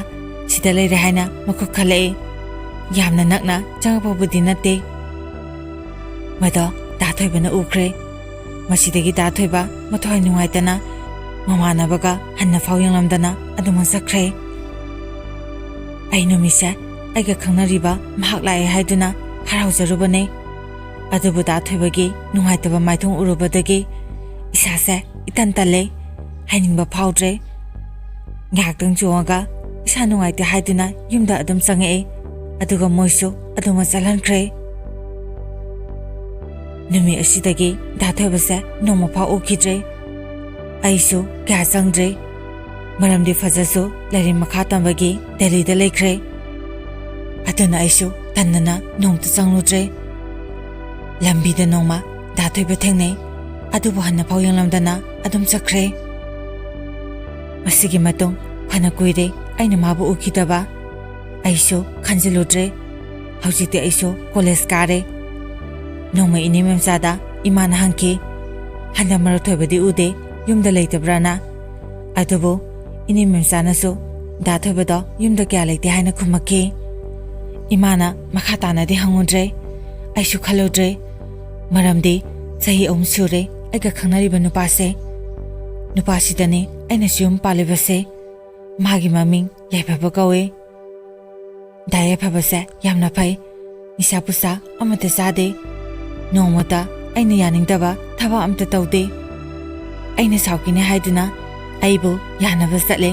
ꯁꯤꯗ ꯂꯩꯔꯦ ꯍꯥꯏꯅ ꯃꯈꯨꯠ ꯈꯜꯂꯛꯏ꯫ ꯌꯥꯝꯅ ꯅꯛꯅ ꯆꯪꯉꯛꯄꯕꯨꯗꯤ ꯅꯠꯇꯦ꯫ ꯃꯗꯣ ꯗꯥ ꯊꯣꯏꯕꯅ ꯎꯈ꯭ꯔꯦ꯫ ꯃꯁꯤꯗꯒꯤ ꯗꯥ ꯊꯣꯏꯕ ꯃꯊ꯭ꯋꯥꯏ ꯅꯨꯡꯉꯥꯏꯇꯅ ꯃꯃꯥꯟꯅꯕꯒ ꯍꯟꯅ ꯐꯥꯎ ꯌꯦꯡꯂꯝꯗꯅ ꯑꯗꯨꯃꯛ ꯆꯠꯈ꯭ꯔꯦ꯫ ꯑꯩ ꯅꯨꯃꯤꯠꯁꯦ ꯑꯩꯒ ꯈꯪꯅꯔꯤꯕ ꯃꯍꯥꯛ ꯂꯥꯛꯑꯦ ꯍꯥꯏꯗꯨꯅ ꯍꯔꯥꯎꯖꯔꯨꯕꯅꯦ꯫ ꯑꯗꯨꯕꯨ ꯗꯥ ꯊꯣꯏꯕꯒꯤ ꯅꯨꯡꯉꯥꯏꯇꯕ ꯃꯥꯏꯊꯣꯡ ꯎꯔꯨꯕꯗꯒꯤ ꯏꯁꯥꯁꯦ ꯏꯇꯟ ꯇꯜꯂꯦ, ꯍꯥꯏꯅꯤꯡꯕ ꯐꯥꯎꯗ꯭ꯔꯦ꯫ ꯉꯥꯏꯍꯥꯛꯇꯪ ꯆꯣꯡꯉꯒ ꯏꯁꯥ ꯅꯨꯡꯉꯥꯏꯇꯦ ꯍꯥꯏꯗꯨꯅ ꯌꯨꯝꯗ ꯑꯗꯨꯝ ꯆꯪꯉꯛꯑꯦ, ꯑꯗꯨꯒ ꯃꯣꯏꯁꯨ ꯑꯗꯨꯃꯛ ꯆꯠꯍꯟꯈ꯭ꯔꯦ꯫ ꯅꯨꯃꯤꯠ ꯑꯁꯤꯗꯒꯤ ꯗꯥ ꯊꯣꯏꯕꯁꯦ ꯅꯣꯡꯃ ꯐꯥꯎ ꯎꯈꯤꯗ꯭ꯔꯦ꯫ ꯑꯩꯁꯨ ꯀꯌꯥ ꯆꯪꯗ꯭ꯔꯦ, ꯃꯔꯝꯗꯤ ꯐꯖꯁꯨ ꯂꯥꯏꯔꯤꯛ ꯃꯈꯥ ꯇꯝꯕꯒꯤ ꯗꯦꯜꯂꯤꯗ ꯂꯩꯈ꯭ꯔꯦ꯫ ꯑꯗꯨꯅ ꯑꯩꯁꯨ ꯇꯟꯗꯅ ꯅꯣꯡꯇ ꯆꯪꯂꯨꯗ꯭ꯔꯦ꯫ ꯂꯝꯕꯤꯗ ꯅꯣꯡꯃ ꯗꯥ ꯊꯣꯏꯕ ꯊꯦꯡꯅꯩ, ꯑꯗꯨꯕꯨ ꯍꯟꯅ ꯐꯥꯎ ꯌꯦꯡꯂꯝꯗꯅ ꯑꯗꯨꯝ ꯆꯠꯈ꯭ꯔꯦ꯫ ꯃꯁꯤꯒꯤ ꯃꯇꯨꯡ ꯐꯅ ꯀꯨꯏꯔꯦ ꯑꯩꯅ ꯃꯥꯕꯨ ꯎꯈꯤꯗꯕ꯫ ꯑꯩꯁꯨ ꯈꯟꯖꯤꯜꯂꯨꯗ꯭ꯔꯦ꯫ ꯍꯧꯖꯤꯛꯇꯤ ꯑꯩꯁꯨ college ꯀꯥꯔꯦ꯫ ꯅꯣꯡꯃ ꯏꯅꯦ ꯃꯦꯝꯆꯥꯗ ꯏꯃꯥꯅ ꯍꯪꯈꯤ, "ꯍꯟꯗꯛ ꯃꯔꯛ ꯊꯣꯏꯕꯗꯤ ꯎꯗꯦ, ꯌꯨꯝꯗ ꯂꯩꯇꯕ꯭ꯔꯥꯅ?" ꯑꯗꯨꯕꯨ ꯏꯅꯦ ꯃꯦꯝꯆꯥꯅꯁꯨ ꯗꯥ ꯊꯣꯏꯕꯗꯣ ꯌꯨꯝꯗ ꯀꯌꯥ ꯂꯩꯇꯦ ꯍꯥꯏꯅ ꯈꯨꯝꯃꯛꯈꯤ꯫ ꯏꯃꯥꯅ ꯃꯈꯥ ꯇꯥꯅꯗꯤ ꯍꯪꯉꯨꯗ꯭ꯔꯦ꯫ ꯑꯩꯁꯨ ꯈꯜꯂꯨꯗ꯭ꯔꯦ꯫ ꯃꯔꯝꯗꯤ ꯆꯍꯤ ꯑꯍꯨꯝ ꯁꯨꯔꯦ ꯑꯩꯒ ꯈꯪꯅꯔꯤꯕ ꯅꯨꯄꯥꯁꯦ꯫ ꯅꯨꯄꯥꯁꯤꯗꯅꯤ ꯑꯩꯅꯁꯨ ꯌꯨꯝ ꯄꯥꯜꯂꯤꯕꯁꯦ꯫ ꯃꯥꯒꯤ ꯃꯃꯤꯡ ꯌꯥꯏꯐꯕ ꯀꯧꯏ꯫ ꯗꯥ ꯌꯥꯏꯐꯕꯁꯦ ꯌꯥꯝꯅ ꯐꯩ꯫ ꯅꯤꯁꯥ ꯄꯨꯁꯥ ꯑꯃꯠꯇ ꯆꯥꯗꯦ꯫ ꯅꯣꯡꯃꯇ ꯑꯩꯅ ꯌꯥꯅꯤꯡꯗꯕ ꯊꯕꯛ ꯑꯝꯇ ꯇꯧꯗꯦ꯫ ꯑꯩꯅ ꯁꯥꯎꯈꯤꯅꯤ ꯍꯥꯏꯗꯨꯅ ꯑꯩꯕꯨ ꯌꯥꯅꯕ ꯆꯠꯂꯦ꯫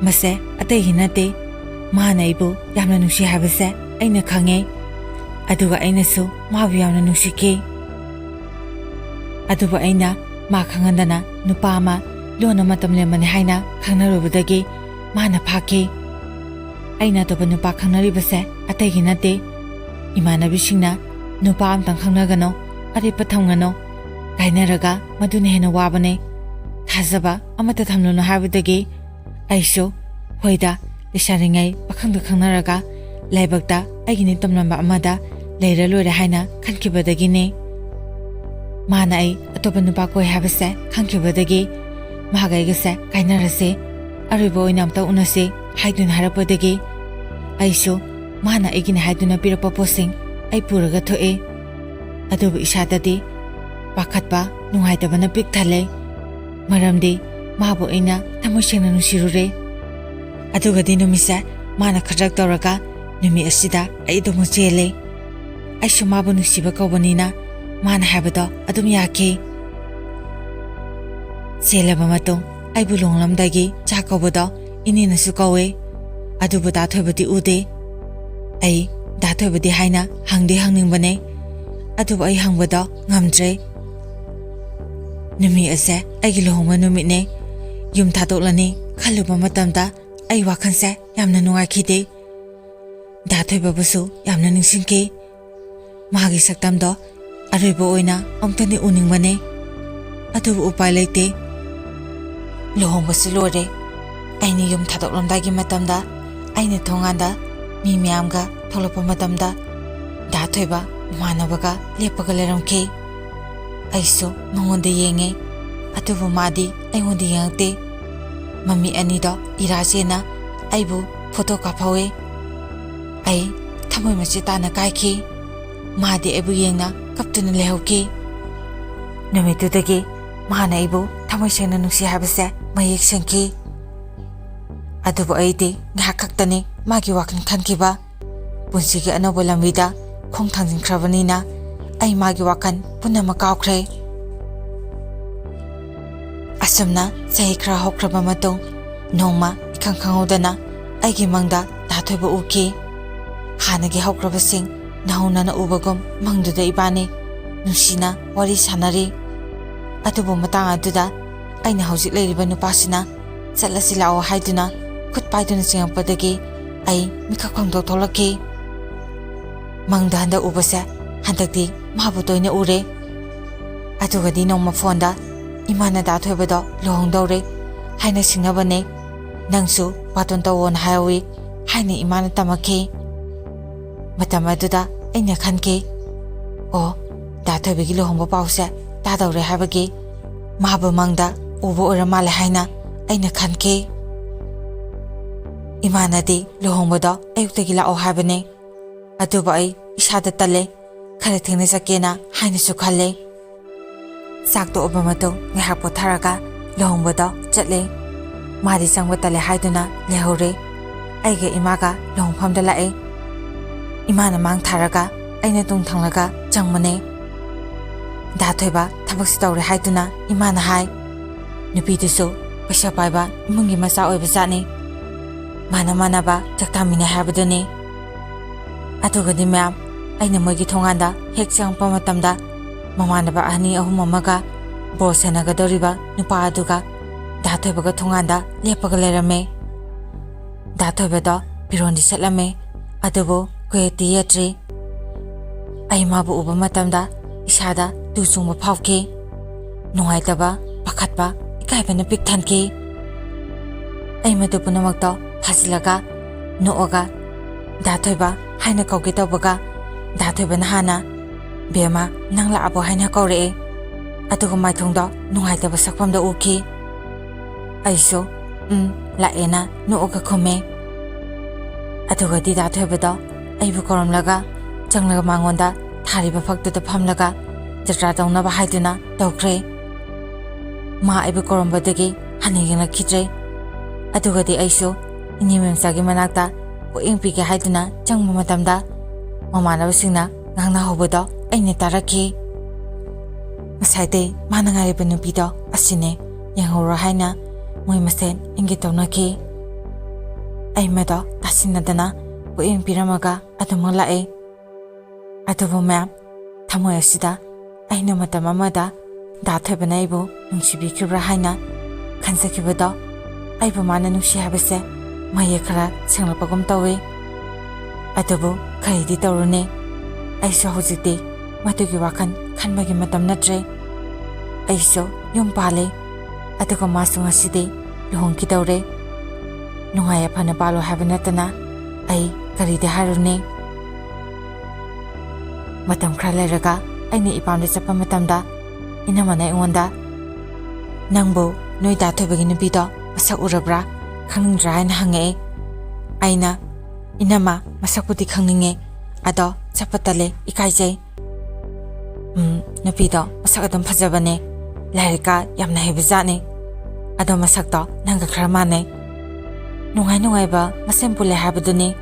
ꯃꯁꯦ ꯑꯇꯩꯒꯤ ꯅꯠꯇꯦ, ꯃꯥꯅ ꯑꯩꯕꯨ ꯌꯥꯝꯅ ꯅꯨꯡꯁꯤ ꯍꯥꯏꯕꯁꯦ ꯑꯩꯅ ꯈꯪꯉꯦ꯫ ꯑꯗꯨꯒ ꯑꯩꯅꯁꯨ ꯃꯥꯕꯨ ꯌꯥꯝꯅ ꯅꯨꯡꯁꯤꯈꯤ꯫ ꯑꯗꯨꯕꯨ ꯑꯩꯅ ꯃꯥ ꯈꯪꯍꯟꯗꯅ ꯅꯨꯄꯥ ꯑꯃ ꯂꯣꯟꯅ ꯃꯇꯝ ꯂꯦꯟꯕꯅꯤ ꯍꯥꯏꯅ ꯈꯪꯅꯔꯨꯕꯗꯒꯤ ꯃꯥꯅ ꯐꯥꯈꯤ꯫ ꯑꯩꯅ ꯑꯇꯣꯞꯄ ꯅꯨꯄꯥ ꯈꯪꯅꯔꯤꯕꯁꯦ ꯑꯇꯩꯒꯤ ꯅꯠꯇꯦ꯫ ꯏꯃꯥꯟꯅꯕꯤꯁꯤꯡꯅ "ꯅꯨꯄꯥ ꯑꯝꯇꯪ ꯈꯪꯅꯒꯅꯣ, ꯑꯔꯦꯞꯄ ꯊꯝꯒꯅꯣ, ꯀꯥꯏꯅꯔꯒ ꯃꯗꯨꯅ ꯍꯦꯟꯅ ꯋꯥꯕꯅꯦ, ꯊꯥꯖꯕ ꯑꯃꯠꯇ ꯊꯝꯂꯨꯅꯨ" ꯍꯥꯏꯕꯗꯒꯤ ꯑꯩꯁꯨ, ꯍꯣꯏꯗ, ꯂꯩꯁꯥꯔꯤꯉꯩ ꯄꯥꯈꯪꯗ ꯈꯪꯅꯔꯒ ꯂꯥꯏꯕꯛꯇ ꯑꯩꯒꯤ ꯅꯤꯡꯇꯝꯂꯝꯕ ꯑꯃꯗ ꯂꯩꯔ ꯂꯣꯏꯔꯦ ꯍꯥꯏꯅ ꯈꯟꯈꯤꯕꯗꯒꯤꯅꯦ꯫ ꯃꯥꯅ ꯑꯩ ꯑꯇꯣꯞꯄ ꯅꯨꯄꯥ ꯀꯣꯏ ꯍꯥꯏꯕꯁꯦ ꯈꯪꯈꯤꯕꯗꯒꯤ ꯃꯥꯒ ꯑꯩꯒꯁꯦ ꯀꯥꯏꯅꯔꯁꯦ, ꯑꯔꯣꯏꯕ ꯑꯣꯏꯅ ꯑꯝꯇ ꯎꯅꯁꯤ ꯍꯥꯏꯗꯨꯅ ꯍꯥꯏꯔꯛꯄꯗꯒꯤ ꯑꯩꯁꯨ ꯃꯥꯅ ꯑꯩꯒꯤꯅꯤ ꯍꯥꯏꯗꯨꯅ ꯄꯤꯔꯛꯄ ꯄꯣꯠꯁꯤꯡ ꯑꯩ ꯄꯨꯔꯒ ꯊꯣꯛꯑꯦ꯫ ꯑꯗꯨꯕꯨ ꯏꯁꯥꯗꯗꯤ ꯄꯥꯈꯠꯄ, ꯅꯨꯡꯉꯥꯏꯇꯕꯅ ꯄꯤꯛ ꯊꯜꯂꯦ꯫ ꯃꯔꯝꯗꯤ ꯃꯥꯕꯨ ꯑꯩꯅ ꯊꯃꯣꯏ ꯁꯦꯡꯅ ꯅꯨꯡꯁꯤꯔꯨꯔꯦ꯫ ꯑꯗꯨꯒꯗꯤ ꯅꯨꯃꯤꯠꯁꯦ ꯃꯥꯅ ꯈꯗ꯭ꯔꯛ ꯇꯧꯔꯒ ꯅꯨꯃꯤꯠ ꯑꯁꯤꯗ ꯑꯩ ꯑꯗꯨꯃꯛ ꯆꯦꯜꯂꯦ꯫ ꯑꯩꯁꯨ ꯃꯥꯕꯨ ꯅꯨꯡꯁꯤꯕ ꯀꯧꯕꯅꯤꯅ ꯃꯥꯅ ꯍꯥꯏꯕꯗꯣ ꯑꯗꯨꯝ ꯌꯥꯈꯤ꯫ ꯆꯦꯜꯂꯕ ꯃꯇꯨꯡ ꯑꯩꯕꯨ ꯂꯨꯍꯣꯡꯂꯝꯗꯥꯏꯒꯤ ꯆꯥꯛ ꯀꯧꯕꯗꯣ ꯏꯅꯦꯅꯁꯨ ꯀꯧꯋꯦ꯫ ꯑꯗꯨꯕꯨ ꯗꯥ ꯊꯣꯏꯕꯗꯤ ꯎꯗꯦ꯫ ꯑꯩ ꯗꯥ ꯊꯣꯏꯕꯗꯤ ꯍꯥꯏꯅ ꯍꯪꯗꯤ ꯍꯪꯅꯤꯡꯕꯅꯦ, ꯑꯗꯨꯕꯨ ꯑꯩ ꯍꯪꯕꯗꯣ ꯉꯝꯗ꯭ꯔꯦ꯫ ꯅꯨꯃꯤꯠ ꯑꯁꯦ ꯑꯩꯒꯤ ꯂꯨꯍꯣꯡꯕ ꯅꯨꯃꯤꯠꯅꯦ꯫ ꯌꯨꯝ ꯊꯥꯗꯣꯛꯂꯅꯤ ꯈꯜꯂꯨꯕ ꯃꯇꯝꯗ ꯑꯩ ꯋꯥꯈꯜꯁꯦ ꯌꯥꯝꯅ ꯅꯨꯡꯉꯥꯏꯈꯤꯗꯦ꯫ ꯗꯥ ꯊꯣꯏꯕꯕꯨꯁꯨ ꯌꯥꯝꯅ ꯅꯤꯡꯁꯤꯡꯈꯤ꯫ ꯃꯥꯒꯤ ꯁꯛꯇꯝꯗꯣ ꯑꯔꯣꯏꯕ ꯑꯣꯏꯅ ꯑꯃꯨꯛꯇꯗꯤ ꯎꯅꯤꯡꯕꯅꯦ, ꯑꯗꯨꯕꯨ ꯎꯄꯥꯏ ꯂꯩꯇꯦ꯫ ꯂꯨꯍꯣꯡꯕꯁꯨ ꯂꯣꯏꯔꯦ꯫ ꯑꯩꯅ ꯌꯨꯝ ꯊꯥꯗꯣꯛꯂꯝꯗꯥꯏꯒꯤ ꯃꯇꯝꯗ ꯑꯩꯅ ꯊꯣꯡꯒꯥꯟꯗ ꯃꯤ ꯃꯌꯥꯝꯒ ꯊꯣꯛꯂꯛꯄ ꯃꯇꯝꯗ ꯗꯥ ꯊꯣꯏꯕ ꯃꯃꯥꯟꯅꯕꯒ ꯂꯦꯞꯄꯒ ꯂꯩꯔꯝꯈꯤ꯫ ꯑꯩꯁꯨ ꯃꯉꯣꯟꯗ ꯌꯦꯡꯉꯦ, ꯑꯗꯨꯕꯨ ꯃꯥꯗꯤ ꯑꯩꯉꯣꯟꯗ ꯌꯦꯡꯉꯛꯇꯦ꯫ ꯃꯃꯤꯠ ꯑꯅꯤꯗꯣ ꯏꯔꯥ ꯆꯦꯟꯅ ꯑꯩꯕꯨ ꯐꯣꯇꯣ ꯀꯥꯞꯍꯧꯋꯦ꯫ ꯑꯩ ꯊꯃꯣꯏ ꯃꯆꯦꯠ ꯇꯥꯅ ꯀꯥꯏꯈꯤ꯫ ꯃꯥꯗꯤ ꯑꯩꯕꯨ ꯌꯦꯡꯅ ꯀꯞꯇꯨꯅ ꯂꯩꯍꯧꯈꯤ꯫ ꯅꯨꯃꯤꯠꯇꯨꯗꯒꯤ ꯃꯥꯅ ꯑꯩꯕꯨ ꯊꯃꯣꯏ ꯁꯦꯡꯅ ꯅꯨꯡꯁꯤ ꯍꯥꯏꯕꯁꯦ ꯃꯌꯦꯛ ꯁꯦꯡꯈꯤ꯫ ꯑꯗꯨꯕꯨ ꯑꯩꯗꯤ ꯉꯥꯏꯍꯥꯛ ꯈꯛꯇꯅꯤ ꯃꯥꯒꯤ ꯋꯥꯈꯜ ꯈꯟꯈꯤꯕ꯫ ꯄꯨꯟꯁꯤꯒꯤ ꯑꯅꯧꯕ ꯂꯝꯕꯤꯗ ꯈꯣꯡ ꯊꯥꯡꯖꯤꯟꯈ꯭ꯔꯕꯅꯤꯅ ꯑꯩ ꯃꯥꯒꯤ ꯋꯥꯈꯜ ꯄꯨꯝꯅꯃꯛ ꯀꯥꯎꯈ꯭ꯔꯦ꯫ ꯑꯁꯨꯝꯅ ꯆꯍꯤ ꯈꯔ ꯍꯧꯈ꯭ꯔꯕ ꯃꯇꯨꯡ, ꯅꯣꯡꯃ ꯏꯈꯪ ꯈꯪꯍꯧꯗꯅ ꯑꯩꯒꯤ ꯃꯪꯗ ꯗꯥ ꯊꯣꯏꯕ ꯎꯈꯤ꯫ ꯍꯥꯟꯅꯒꯤ ꯍꯧꯈ꯭ꯔꯕꯁꯤꯡ ꯅꯧꯍꯧꯅꯅ ꯎꯕꯒꯨꯝ ꯃꯪꯗꯨꯗ ꯏꯕꯥꯅꯤ ꯅꯨꯡꯁꯤꯅ ꯋꯥꯔꯤ ꯁꯥꯟꯅꯔꯤ꯫ ꯑꯗꯨꯕꯨ ꯃꯇꯥꯡ ꯑꯗꯨꯗ ꯑꯩꯅ ꯍꯧꯖꯤꯛ ꯂꯩꯔꯤꯕ ꯅꯨꯄꯥꯁꯤꯅ "ꯆꯠꯂꯁꯤ ꯂꯥꯛꯑꯣ" ꯍꯥꯏꯗꯨꯅ ꯈꯨꯠ ꯄꯥꯏꯗꯨꯅ ꯆꯤꯡꯉꯛꯄꯗꯒꯤ ꯑꯩ ꯃꯤꯀꯞ ꯈꯪꯗꯣꯛ ꯊꯣꯛꯂꯛꯈꯤ꯫ ꯃꯪꯗ ꯍꯟꯗꯛ ꯎꯕꯁꯦ ꯍꯟꯗꯛꯇꯤ ꯃꯥꯕꯨ ꯇꯣꯏꯅ ꯎꯔꯦ꯫ ꯑꯗꯨꯒꯗꯤ ꯅꯣꯡꯃ ꯐꯣꯟꯗ ꯏꯃꯥꯅ ꯗꯥ ꯊꯣꯏꯕꯗꯣ ꯂꯨꯍꯣꯡꯗꯧꯔꯦ ꯍꯥꯏꯅ ꯁꯤꯡꯅꯕꯅꯦ, ꯅꯪꯁꯨ ꯕꯥꯇꯣꯟ ꯇꯧꯋꯣꯅ ꯍꯥꯏꯍꯧꯋꯤ ꯍꯥꯏꯅ ꯏꯃꯥꯅ ꯇꯝꯃꯛꯈꯤ꯫ ꯃꯇꯝ ꯑꯗꯨꯗ ꯑꯩꯅ ꯈꯟꯈꯤ, "ꯑꯣ, ꯗꯥ ꯊꯣꯏꯕꯒꯤ ꯂꯨꯍꯣꯡꯕ ꯄꯥꯎꯁꯦ ꯇꯥꯗꯧꯔꯦ ꯍꯥꯏꯕꯒꯤ ꯃꯥꯕꯨ ꯃꯪꯗ ꯎꯕ ꯑꯣꯏꯔ ꯃꯥꯜꯂꯦ" ꯍꯥꯏꯅ ꯑꯩꯅ ꯈꯟꯈꯤ꯫ ꯏꯃꯥꯅꯗꯤ ꯂꯨꯍꯣꯡꯕꯗꯣ ꯑꯌꯨꯛꯇꯒꯤ ꯂꯥꯛꯑꯣ ꯍꯥꯏꯕꯅꯦ, ꯑꯗꯨꯕꯨ ꯑꯩ ꯏꯁꯥꯗ ꯇꯜꯂꯦ, ꯈꯔ ꯊꯦꯡꯅ ꯆꯠꯀꯦꯅ ꯍꯥꯏꯅꯁꯨ ꯈꯜꯂꯦ꯫ ꯆꯥꯛ ꯇꯣꯛꯑꯕ ꯃꯇꯨꯡ ꯉꯥꯏꯍꯥꯛ ꯄꯣꯊꯥꯔꯒ ꯂꯨꯍꯣꯡꯕꯗꯣ ꯆꯠꯂꯦ꯫ ꯃꯥꯗꯤ ꯆꯪꯕ ꯇꯜꯂꯦ ꯍꯥꯏꯗꯨꯅ ꯂꯩꯍꯧꯔꯦ꯫ ꯑꯩꯒ ꯏꯃꯥꯒ ꯂꯨꯍꯣꯡꯐꯝꯗ ꯂꯥꯛꯑꯦ꯫ ꯏꯃꯥꯅ ꯃꯥꯡ ꯊꯥꯔꯒ ꯑꯩꯅ ꯇꯨꯡ ꯊꯪꯂꯒ ꯆꯪꯕꯅꯦ꯫ ꯗꯥ ꯊꯣꯏꯕ ꯊꯕꯛꯁꯤ ꯇꯧꯔꯦ ꯍꯥꯏꯗꯨꯅ ꯏꯃꯥꯅ ꯍꯥꯏ꯫ ꯅꯨꯄꯤꯗꯨꯁꯨ ꯄꯩꯁꯥ ꯄꯥꯏꯕ ꯏꯃꯨꯡꯒꯤ ꯃꯆꯥ ꯑꯣꯏꯕ ꯖꯥꯠꯅꯤ꯫ ꯃꯥꯅ ꯃꯥꯟꯅꯕ ꯆꯥꯛ ꯇꯥꯃꯤꯟꯅꯩ ꯍꯥꯏꯕꯗꯨꯅꯤ꯫ ꯑꯗꯨꯒꯗꯤ ꯃꯌꯥꯝ, ꯑꯩꯅ ꯃꯣꯏꯒꯤ ꯊꯣꯡꯒꯥꯟꯗ ꯍꯦꯛ ꯆꯪꯉꯛꯄ ꯃꯇꯝꯗ ꯃꯃꯥꯟꯅꯕ ꯑꯅꯤ ꯑꯍꯨꯝ ꯑꯃꯒ ꯕꯣꯜ ꯁꯥꯟꯅꯒꯗꯧꯔꯤꯕ ꯅꯨꯄꯥ ꯑꯗꯨꯒ ꯗꯥ ꯊꯣꯏꯕꯒ ꯊꯣꯡꯒꯥꯟꯗ ꯂꯦꯞꯄꯒ ꯂꯩꯔꯝꯃꯦ꯫ ꯗꯥ ꯊꯣꯏꯕꯗꯣ ꯐꯤꯔꯣꯟꯗꯤ ꯁꯦꯠꯂꯝꯃꯦ, ꯑꯗꯨꯕꯨ ꯀꯣꯛꯌꯦꯠꯇꯤ ꯌꯦꯠꯇ꯭ꯔꯤ꯫ ꯑꯩ ꯃꯥꯕꯨ ꯎꯕ ꯃꯇꯝꯗ ꯏꯁꯥꯗ ꯇꯨ ꯆꯨꯡꯕ ꯐꯥꯎꯈꯤ꯫ ꯅꯨꯡꯉꯥꯏꯇꯕ, ꯄꯥꯈꯠꯄ, ꯏꯀꯥꯏꯕꯅ ꯄꯤꯛ ꯊꯟꯈꯤ꯫ ꯑꯩ ꯃꯗꯨ ꯄꯨꯝꯅꯃꯛꯇꯣ ꯐꯥꯖꯤꯜꯂꯒ ꯅꯣꯛꯑꯒ "ꯗꯥ ꯊꯣꯏꯕ" ꯍꯥꯏꯅ ꯀꯧꯒꯦ ꯇꯧꯕꯒ, ꯗꯥ ꯊꯣꯏꯕꯅ ꯍꯥꯟꯅ "ꯕꯦꯝꯃ, ꯅꯪ ꯂꯥꯛꯑꯕꯣ?" ꯍꯥꯏꯅ ꯀꯧꯔꯛꯑꯦ꯫ ꯑꯗꯨꯒ ꯃꯥꯏꯊꯣꯡꯗꯣ ꯅꯨꯡꯉꯥꯏꯇꯕ ꯁꯛꯐꯝꯗ ꯎꯈꯤ꯫ ꯑꯩꯁꯨ "ꯎꯝ, ꯂꯥꯛꯑꯦꯅ" ꯅꯣꯛꯑꯒ ꯈꯨꯝꯃꯦ꯫ ꯑꯗꯨꯒꯗꯤ ꯗꯥ ꯊꯣꯏꯕꯗꯣ ꯑꯩꯕꯨ ꯀꯧꯔꯝꯂꯒ ꯆꯪꯂꯒ ꯃꯉꯣꯟꯗ ꯊꯥꯔꯤꯕ ꯐꯛꯇꯨꯗ ꯐꯝꯂꯒ ꯖꯇ꯭ꯔꯥ ꯇꯧꯅꯕ ꯍꯥꯏꯗꯨꯅ ꯇꯧꯈ꯭ꯔꯦ꯫ ꯃꯥ ꯑꯩꯕꯨ ꯀꯧꯔꯝꯕꯗꯒꯤ ꯍꯟꯅ ꯌꯦꯡꯂꯛꯈꯤꯗ꯭ꯔꯦ꯫ ꯑꯗꯨꯒꯗꯤ ꯑꯩꯁꯨ ꯏꯅꯦ ꯃꯦꯝꯆꯥꯒꯤ ꯃꯅꯥꯛꯇ ꯄꯣꯠꯌꯦꯡ ꯄꯤꯒꯦ ꯍꯥꯏꯗꯨꯅ ꯆꯪꯕ ꯃꯇꯝꯗ ꯃꯃꯥꯟꯅꯕꯁꯤꯡꯅ ꯉꯥꯡꯅꯍꯧꯕꯗꯣ ꯑꯩꯅ ꯇꯥꯔꯛꯈꯤ꯫ "ꯉꯁꯥꯏꯗꯩ ꯃꯥꯅ ꯉꯥꯏꯔꯤꯕ ꯅꯨꯄꯤꯗꯣ ꯑꯁꯤꯅꯦ, ꯌꯦꯡꯍꯧꯔꯣ ꯍꯥꯏꯅ ꯃꯣꯏ ꯃꯁꯦꯟ ꯏꯪꯒꯤꯠ ꯇꯧꯅꯈꯤ꯫ ꯑꯩ ꯃꯗꯣ ꯇꯥꯁꯤꯟꯅꯗꯅ ꯄꯣꯠꯌꯦꯡ ꯄꯤꯔꯝꯃꯒ ꯑꯗꯨꯃꯛ ꯂꯥꯛꯑꯦ꯫ ꯑꯗꯨꯕꯨ ꯃꯦꯝ, ꯊꯃꯣꯏ ꯑꯁꯤꯗ ꯑꯩꯅ ꯃꯇꯝ ꯑꯃꯗ ꯗꯥ ꯊꯣꯏꯕꯅ ꯑꯩꯕꯨ ꯅꯨꯡꯁꯤꯕꯤꯈꯤꯕ꯭ꯔꯥ ꯍꯥꯏꯅ ꯈꯟꯖꯈꯤꯕꯗꯣ, ꯑꯩꯕꯨ ꯃꯥꯅ ꯅꯨꯡꯁꯤ ꯍꯥꯏꯕꯁꯦ ꯃꯌꯦꯛ ꯈꯔ ꯁꯦꯡꯂꯛꯄꯒꯨꯝ ꯇꯧꯏ꯫ ꯑꯗꯨꯕꯨ ꯀꯔꯤꯗꯤ ꯇꯧꯔꯨꯅꯤ, ꯑꯩꯁꯨ ꯍꯧꯖꯤꯛꯇꯤ ꯃꯗꯨꯒꯤ ꯋꯥꯈꯜ ꯈꯟꯕꯒꯤ ꯃꯇꯝ ꯅꯠꯇ꯭ꯔꯦ꯫ ꯑꯩꯁꯨ ꯌꯨꯝ ꯄꯥꯜꯂꯦ, ꯑꯗꯨꯒ ꯃꯥꯁꯨ ꯉꯁꯤꯗꯤ ꯂꯨꯍꯣꯡꯈꯤꯗꯧꯔꯦ꯫ ꯅꯨꯡꯉꯥꯏ ꯌꯥꯏꯐꯅ ꯄꯥꯜꯂꯣ ꯍꯥꯏꯕ ꯅꯠꯇꯅ ꯑꯩ ꯀꯔꯤꯗꯤ ꯍꯥꯏꯔꯨꯅꯤ? ꯃꯇꯝ ꯈꯔ ꯂꯩꯔꯒ ꯑꯩꯅ ꯏꯄꯥꯝꯗ ꯆꯠꯄ ꯃꯇꯝꯗ ꯏꯅꯝꯃꯅ ꯑꯩꯉꯣꯟꯗ, "ꯅꯪꯕꯨ ꯅꯣꯏ ꯗꯥ ꯊꯣꯏꯕꯒꯤ ꯅꯨꯄꯤꯗꯣ ꯃꯁꯛ ꯎꯔꯕ꯭ꯔꯥ, ꯈꯪꯅꯤꯡꯗ꯭ꯔꯥ?" ꯍꯥꯏꯅ ꯍꯪꯉꯛꯑꯦ꯫ ꯑꯩꯅ, "ꯏꯅꯝꯃ, ꯃꯁꯛꯄꯨꯗꯤ ꯈꯪꯅꯤꯡꯉꯦ, ꯑꯗꯣ ꯆꯠꯄ ꯇꯜꯂꯦ, ꯏꯀꯥꯏꯖꯩ꯫ ꯎꯝ, ꯅꯨꯄꯤꯗꯣ ꯃꯁꯛ ꯑꯗꯨꯝ ꯐꯖꯕꯅꯦ, ꯂꯥꯏꯔꯤꯛꯀ ꯌꯥꯝꯅ ꯍꯩꯕꯖꯥꯠꯅꯤ꯫ ꯑꯗꯣ ꯃꯁꯛꯇꯣ ꯅꯪꯒ ꯈꯔ ꯃꯥꯟꯅꯩ꯫ ꯅꯨꯡꯉꯥꯏ ꯅꯨꯡꯉꯥꯏꯕ ꯃꯁꯦꯟ ꯄꯨꯜꯂꯦ ꯍꯥꯏꯕꯗꯨꯅꯤ꯫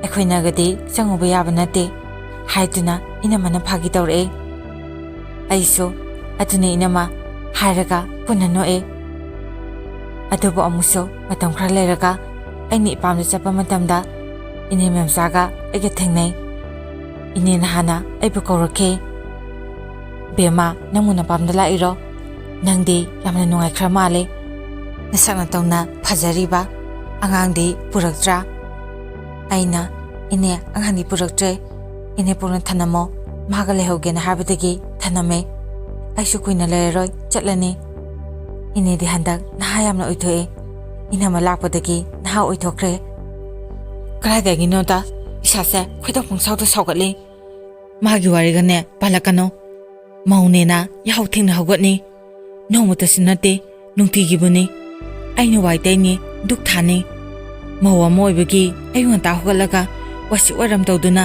ꯑꯩꯈꯣꯏꯅꯒꯗꯤ ꯆꯪꯉꯨꯕ ꯌꯥꯕ ꯅꯠꯇꯦ" ꯍꯥꯏꯗꯨꯅ ꯏꯅꯝꯃꯅ ꯐꯥꯒꯤ ꯇꯧꯔꯛꯑꯦ꯫ ꯑꯩꯁꯨ, "ꯑꯗꯨꯅꯦ ꯏꯅꯝꯃ" ꯍꯥꯏꯔꯒ ꯄꯨꯟꯅ ꯅꯣꯛꯑꯦ꯫ ꯑꯗꯨꯕꯨ ꯑꯃꯨꯛꯁꯨ ꯃꯇꯝ ꯈꯔ ꯂꯩꯔꯒ ꯑꯩꯅ ꯏꯄꯥꯝꯗ ꯆꯠꯄ ꯃꯇꯝꯗ ꯏꯅꯦ ꯃꯦꯝꯆꯥꯒ ꯑꯩꯒ ꯊꯦꯡꯅꯩ꯫ ꯏꯅꯦꯅ ꯍꯥꯟꯅ ꯑꯩꯕꯨ ꯀꯧꯔꯛꯈꯤ꯫ "ꯕꯦꯝꯃ, ꯅꯪꯕꯨ ꯅꯄꯥꯝꯗ ꯂꯥꯛꯏꯔꯣ? ꯅꯪꯗꯤ ꯌꯥꯝꯅ ꯅꯨꯡꯉꯥꯏꯈ꯭ꯔ ꯃꯥꯜꯂꯦ꯫ ꯅꯁꯛ ꯅꯇꯧꯅ ꯐꯖꯔꯤꯕ꯫ ꯑꯉꯥꯡꯗꯤ ꯄꯨꯔꯛꯇ꯭ꯔꯥ?" ꯑꯩꯅ, "ꯏꯅꯦ, ꯑꯉꯥꯡꯗꯤ ꯄꯨꯔꯛꯇ꯭ꯔꯦ꯫ ꯏꯅꯦꯄꯣꯛꯅ ꯊꯅꯝꯃꯣ, ꯃꯥꯒ ꯂꯩꯍꯧꯒꯦꯅ ꯍꯥꯏꯕꯗꯒꯤ ꯊꯅꯝꯃꯦ꯫ ꯑꯩꯁꯨ ꯀꯨꯏꯅ ꯂꯩꯔꯔꯣꯏ, ꯆꯠꯂꯅꯤ꯫ ꯏꯅꯦꯗꯤ ꯍꯟꯗꯛ ꯅꯍꯥ ꯌꯥꯝꯅ ꯑꯣꯏꯊꯣꯛꯑꯦ꯫ ꯏꯅꯝꯃ ꯂꯥꯛꯄꯗꯒꯤ ꯅꯍꯥ ꯑꯣꯏꯊꯣꯛꯈ꯭ꯔꯦ꯫ ꯀꯗꯥꯏꯗꯒꯤꯅꯣꯗ ꯏꯁꯥꯁꯦ ꯈꯣꯏꯗꯧ ꯄꯪꯁꯥꯎꯗ ꯁꯥꯎꯒꯠꯂꯤ꯫ ꯃꯥꯒꯤ ꯋꯥꯔꯤꯒꯅꯦ ꯄꯥꯜꯂꯛꯀꯅꯨ꯫ ꯃꯧꯅꯦꯅ ꯌꯥꯍꯧ ꯊꯦꯡꯅ ꯍꯧꯒꯠꯅꯤ꯫ ꯅꯣꯡꯃꯇꯁꯨ ꯅꯠꯇꯦ, ꯅꯨꯡꯇꯤꯒꯤꯕꯨꯅꯤ꯫ ꯑꯩꯅ ꯋꯥꯏ ꯇꯩꯅꯤ, ꯙꯨꯛ ꯊꯥꯅꯤ꯫ ꯃꯧ ꯑꯃ ꯑꯣꯏꯕꯒꯤ ꯑꯌꯨꯛ ꯉꯟꯇꯥ ꯍꯧꯒꯠꯂꯒ ꯋꯥꯏꯁꯤꯠ ꯋꯥꯏꯔꯝ ꯇꯧꯗꯨꯅ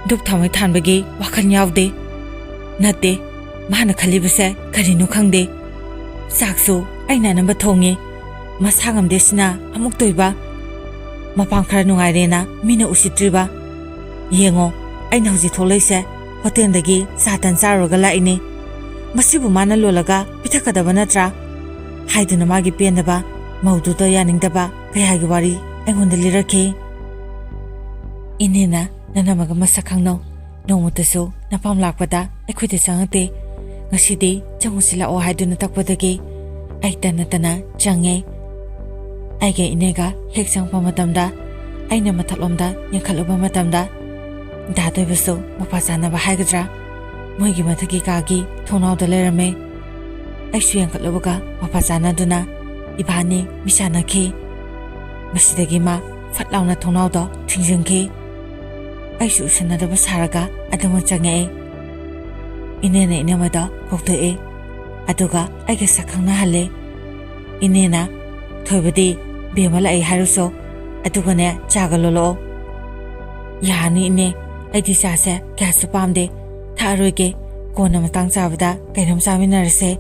ꯙꯨꯞ ꯊꯥꯎꯃꯩ ꯊꯥꯟꯕꯒꯤ ꯋꯥꯈꯜ ꯌꯥꯎꯗꯦ꯫ ꯅꯠꯇꯦ, ꯃꯥꯅ ꯈꯜꯂꯤꯕꯁꯦ ꯀꯔꯤꯅꯣ ꯈꯪꯗꯦ꯫ ꯆꯥꯛꯁꯨ ꯑꯩꯅ ꯑꯅꯝꯕ ꯊꯣꯡꯉꯤ꯫ ꯃꯁꯥ ꯉꯝꯗꯦ ꯁꯤꯅ ꯑꯃꯨꯛ ꯇꯣꯏꯕ꯫ ꯃꯄꯥꯟ ꯈꯔ ꯅꯨꯡꯉꯥꯏꯔꯦꯅ ꯃꯤꯅ ꯎꯁꯤꯠꯇ꯭ꯔꯤꯕ꯫ ꯌꯦꯡꯉꯣ, ꯑꯩꯅ ꯍꯧꯖꯤꯛ ꯊꯣꯛꯂꯛꯏꯁꯦ ꯍꯣꯇꯦꯜꯗꯒꯤ ꯆꯥ ꯇꯟ ꯆꯥꯔꯨꯔꯒ ꯂꯥꯛꯏꯅꯤ꯫ ꯃꯁꯤꯕꯨ ꯃꯥꯅ ꯂꯣꯜꯂꯒ ꯄꯤꯊꯛꯀꯗꯕ ꯅꯠꯇ꯭ꯔꯥ? ꯍꯥꯏꯗꯨꯅ ꯃꯥꯒꯤ ꯄꯦꯟꯗꯕ, ꯃꯧꯗꯨꯗ ꯌꯥꯅꯤꯡꯗꯕ ꯀꯌꯥꯒꯤ ꯋꯥꯔꯤ ꯑꯩꯉꯣꯟꯗ ꯂꯤꯔꯛꯈꯤ꯫ "ꯏꯅꯦꯅ ꯅꯅꯝꯃꯒ ꯃꯁꯛ ꯈꯪꯅꯧ, ꯅꯣꯡꯃꯇꯁꯨ ꯅꯄꯥꯝ ꯂꯥꯛꯄꯗ ꯑꯩꯈꯣꯏꯗ ꯆꯪꯉꯛꯇꯦ꯫ ꯉꯁꯤꯗꯤ ꯆꯪꯉꯨꯁꯤ ꯂꯥꯛꯑꯣ" ꯍꯥꯏꯗꯨꯅ ꯇꯛꯄꯗꯒꯤ ꯑꯩ ꯇꯟꯅ ꯇꯟꯅ ꯆꯪꯉꯦ꯫ ꯑꯩꯒ ꯏꯅꯦꯒ ꯍꯦꯛ ꯆꯪꯉꯛꯄ ꯃꯇꯝꯗ ꯑꯩꯅ ꯃꯊꯛꯂꯣꯝꯗ ꯌꯦꯡꯈꯠꯂꯨꯕ ꯃꯇꯝꯗ ꯗꯥ ꯊꯣꯏꯕꯁꯨ ꯃꯄꯥ ꯆꯥꯅꯕ ꯍꯥꯏꯒꯗ꯭ꯔꯥ, ꯃꯣꯏꯒꯤ ꯃꯊꯛꯀꯤ ꯀꯥꯒꯤ ꯊꯣꯡꯅꯥꯎꯗ ꯂꯩꯔꯝꯃꯦ꯫ ꯑꯩꯁꯨ ꯌꯦꯡꯈꯠꯂꯨꯕꯒ ꯃꯄꯥ ꯆꯥꯅꯗꯨꯅ ꯏꯕꯥꯅꯤ ꯃꯤꯠ ꯆꯥꯟꯅꯈꯤ꯫ ꯃꯁꯤꯗꯒꯤ ꯃꯥ ꯐꯠ ꯂꯥꯎꯅ ꯊꯣꯡꯅꯥꯎꯗꯣ ꯊꯤꯡꯖꯤꯟꯈꯤ꯫ ꯑꯩꯁꯨ ꯎꯁꯟꯅꯗꯕ ꯁꯥꯔꯒ ꯑꯗꯨꯃꯛ ꯆꯪꯉꯛꯑꯦ꯫ ꯏꯅꯦꯅ ꯏꯅꯝꯃꯗ ꯀꯧꯊꯣꯛꯑꯦ, ꯑꯗꯨꯒ ꯑꯩꯒ ꯁꯛ ꯈꯪꯅꯍꯜꯂꯦ꯫ ꯏꯅꯦꯅ, "ꯊꯣꯏꯕꯗꯤ ꯕꯦꯝꯃ ꯂꯥꯛꯏ ꯍꯥꯏꯔꯨꯁꯣ, ꯑꯗꯨꯒꯅꯦ ꯆꯥꯒ ꯂꯣꯜꯂꯛꯑꯣ"꯫ "ꯌꯥꯔꯅꯤ ꯏꯅꯦ, ꯑꯩꯗꯤ ꯆꯥꯁꯦ ꯀꯌꯥꯁꯨ ꯄꯥꯝꯗꯦ, ꯊꯛꯑꯔꯣꯏꯒꯦ, ꯀꯣꯟꯅ ꯃꯇꯥꯡ ꯆꯥꯕꯗ ꯀꯩꯅꯣꯝ ꯆꯥꯃꯤꯟꯅꯔꯁꯦ"꯫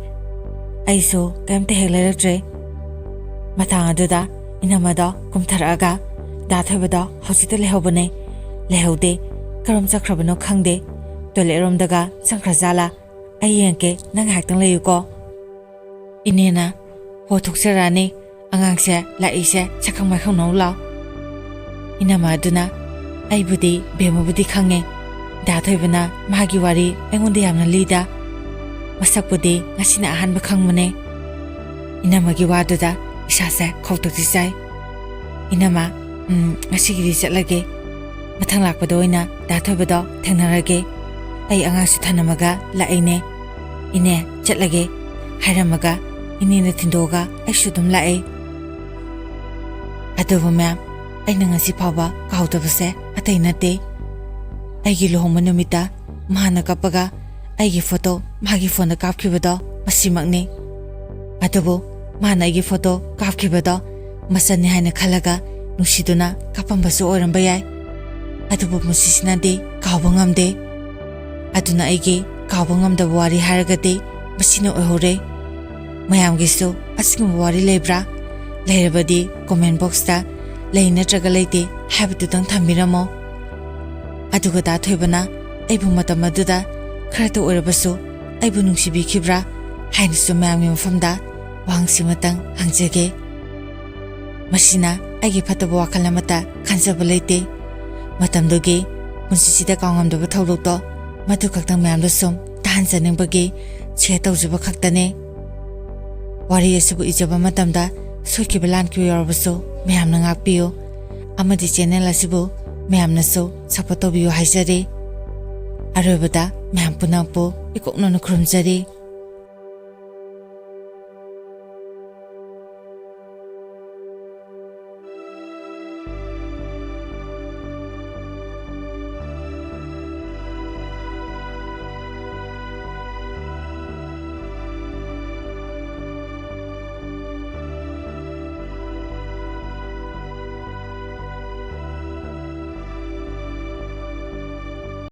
ꯑꯩꯁꯨ ꯀꯩꯝꯇ ꯍꯦꯛ ꯂꯩꯔꯛꯇ꯭ꯔꯦ꯫ ꯃꯇꯥꯡ ꯑꯗꯨꯗ ꯏꯅꯝꯃꯗꯣ ꯀꯨꯝꯊꯔꯛꯑꯒ, "ꯗꯥ ꯊꯣꯏꯕꯗꯣ ꯍꯧꯖꯤꯛꯇ ꯂꯩꯍꯧꯕꯅꯦ"꯫ "ꯂꯩꯍꯧꯗꯦ, ꯀꯔꯣꯝ ꯆꯠꯈ꯭ꯔꯕꯅꯣ ꯈꯪꯗꯦ, ꯇꯣꯏꯂꯦꯠ ꯔꯣꯝꯗꯒ ꯆꯪꯈ꯭ꯔꯖꯥꯠꯂꯥ? ꯑꯩ ꯌꯦꯡꯉꯛꯀꯦ, ꯅꯪ ꯉꯥꯏꯍꯥꯛꯇꯪ ꯂꯩꯌꯨꯀꯣ"꯫ ꯏꯅꯦꯅ, "ꯍꯣ, ꯊꯣꯛꯆꯔꯛꯑꯅꯤ, ꯑꯉꯥꯡꯁꯦ ꯂꯥꯛꯏꯁꯦ ꯁꯛꯈꯪ ꯃꯥꯏꯈꯪꯅꯧ ꯂꯥꯎ"꯫ ꯏꯅꯝꯃ ꯑꯗꯨꯅ, "ꯑꯩꯕꯨꯗꯤ ꯕꯦꯝꯃꯕꯨꯗꯤ ꯈꯪꯉꯦ, ꯗꯥ ꯊꯣꯏꯕꯅ ꯃꯥꯒꯤ ꯋꯥꯔꯤ ꯑꯩꯉꯣꯟꯗ ꯌꯥꯝꯅ ꯂꯤꯗ꯫ ꯃꯁꯛꯄꯨꯗꯤ ꯉꯁꯤꯅ ꯑꯍꯥꯟꯕ ꯈꯪꯕꯅꯦ"꯫ ꯏꯅꯝꯃꯒꯤ ꯋꯥꯗꯨꯗ ꯏꯁꯥꯁꯦ ꯈꯧꯇꯛꯇꯤ ꯆꯥꯏ꯫ "ꯏꯅꯝꯃ, ꯎꯝ, ꯉꯁꯤꯒꯤꯗꯤ ꯆꯠꯂꯒꯦ꯫ ꯃꯊꯪ ꯂꯥꯛꯄꯗ ꯑꯣꯏꯅ ꯗꯥ ꯊꯣꯏꯕꯗꯣ ꯊꯦꯡꯅꯔꯒꯦ꯫ ꯑꯩ ꯑꯉꯥꯡꯁꯨ ꯊꯅꯝꯃꯒ ꯂꯥꯛꯏꯅꯦ꯫ ꯏꯅꯦ, ꯆꯠꯂꯒꯦ" ꯍꯥꯏꯔꯝꯃꯒ ꯏꯅꯦꯅ ꯊꯤꯟꯗꯣꯛꯑꯒ ꯑꯩꯁꯨ ꯑꯗꯨꯝ ꯂꯥꯛꯑꯦ꯫ ꯑꯗꯨꯕꯨ ꯃꯦꯝ, ꯑꯩꯅ ꯉꯁꯤ ꯐꯥꯎꯕ ꯀꯥꯎꯗꯕꯁꯦ ꯑꯇꯩ ꯅꯠꯇꯦ꯫ ꯑꯩꯒꯤ ꯂꯨꯍꯣꯡꯕ ꯅꯨꯃꯤꯠꯇ ꯃꯥꯅ ꯀꯞꯄꯒ ꯑꯩꯒꯤ ꯐꯣꯇꯣ ꯃꯥꯒꯤ ꯐꯣꯟꯗ ꯀꯥꯞꯈꯤꯕꯗꯣ ꯃꯁꯤꯃꯛꯅꯤ꯫ ꯑꯗꯨꯕꯨ ꯃꯥꯅ ꯑꯩꯒꯤ ꯐꯣꯇꯣ ꯀꯥꯞꯈꯤꯕꯗꯣ ꯃꯆꯟꯅꯤ ꯍꯥꯏꯅ ꯈꯜꯂꯒ ꯅꯨꯡꯁꯤꯗꯨꯅ ꯀꯥꯞꯄꯝꯕꯁꯨ ꯑꯣꯏꯔꯝꯕ ꯌꯥꯏ꯫ ꯑꯗꯨꯕꯨ ꯃꯁꯤꯁꯤꯅꯗꯤ ꯀꯥꯎꯕ ꯉꯝꯗꯦ꯫ ꯑꯗꯨꯅ ꯑꯩꯒꯤ ꯀꯥꯎꯕ ꯉꯝꯗꯕ ꯋꯥꯔꯤ ꯍꯥꯏꯔꯒꯗꯤ ꯃꯁꯤꯅ ꯑꯣꯏꯍꯧꯔꯦ꯫ ꯃꯌꯥꯝꯒꯤꯁꯨ ꯑꯁꯤꯒꯨꯝꯕ ꯋꯥꯔꯤ ꯂꯩꯕ꯭ꯔꯥ? ꯂꯩꯔꯕꯗꯤ comment boxꯇ "ꯂꯩ" ꯅꯠꯇ꯭ꯔꯒ "ꯂꯩꯇꯦ" ꯍꯥꯏꯕꯗꯨꯗꯪ ꯊꯝꯕꯤꯔꯝꯃꯣ꯫ ꯑꯗꯨꯒ ꯗꯥ ꯊꯣꯏꯕꯅ ꯑꯩꯕꯨ ꯃꯇꯝ ꯑꯗꯨꯗ ꯈꯔꯇ ꯑꯣꯏꯔꯕꯁꯨ ꯑꯩꯕꯨ ꯅꯨꯡꯁꯤꯕꯤꯈꯤꯕ꯭ꯔꯥ ꯍꯥꯏꯅꯁꯨ ꯃꯌꯥꯝꯒꯤ ꯃꯐꯝꯗ ꯋꯥꯍꯪꯁꯤꯃꯇꯪ ꯍꯪꯖꯒꯦ꯫ ꯃꯁꯤꯅ ꯑꯩꯒꯤ ꯐꯠꯇꯕ ꯋꯥꯈꯜ ꯑꯃꯠꯇ ꯈꯟꯖꯕ ꯂꯩꯇꯦ꯫ ꯃꯇꯝꯗꯨꯒꯤ ꯄꯨꯟꯁꯤꯁꯤꯗ ꯀꯥꯎꯉꯝꯗꯕ ꯊꯧꯗꯣꯛꯇꯣ ꯃꯗꯨ ꯈꯛꯇꯪ ꯃꯌꯥꯝꯗ ꯁꯨꯝ ꯇꯥꯍꯟꯖꯅꯤꯡꯕꯒꯤ share ꯇꯧꯖꯕ ꯈꯛꯇꯅꯦ꯫ ꯋꯥꯔꯤ ꯑꯁꯤꯕꯨ ꯏꯖꯕ ꯃꯇꯝꯗ ꯁꯣꯏꯈꯤꯕ ꯂꯥꯟꯈꯤꯕ ꯌꯥꯎꯔꯕꯁꯨ ꯃꯌꯥꯝꯅ ꯉꯥꯛꯄꯤꯌꯨ ꯑꯃꯗꯤ channel ꯑꯁꯤꯕꯨ ꯃꯌꯥꯝꯅꯁꯨ support ꯇꯧꯕꯤꯌꯨ ꯍꯥꯏꯖꯔꯤ꯫ ꯑꯔꯣꯏꯕꯗ ꯃꯌꯥꯝ ꯄꯨꯝꯅꯃꯛꯄꯨ ꯏꯀꯣꯛꯅꯅ ꯈꯨꯔꯨꯝꯖꯔꯤ꯫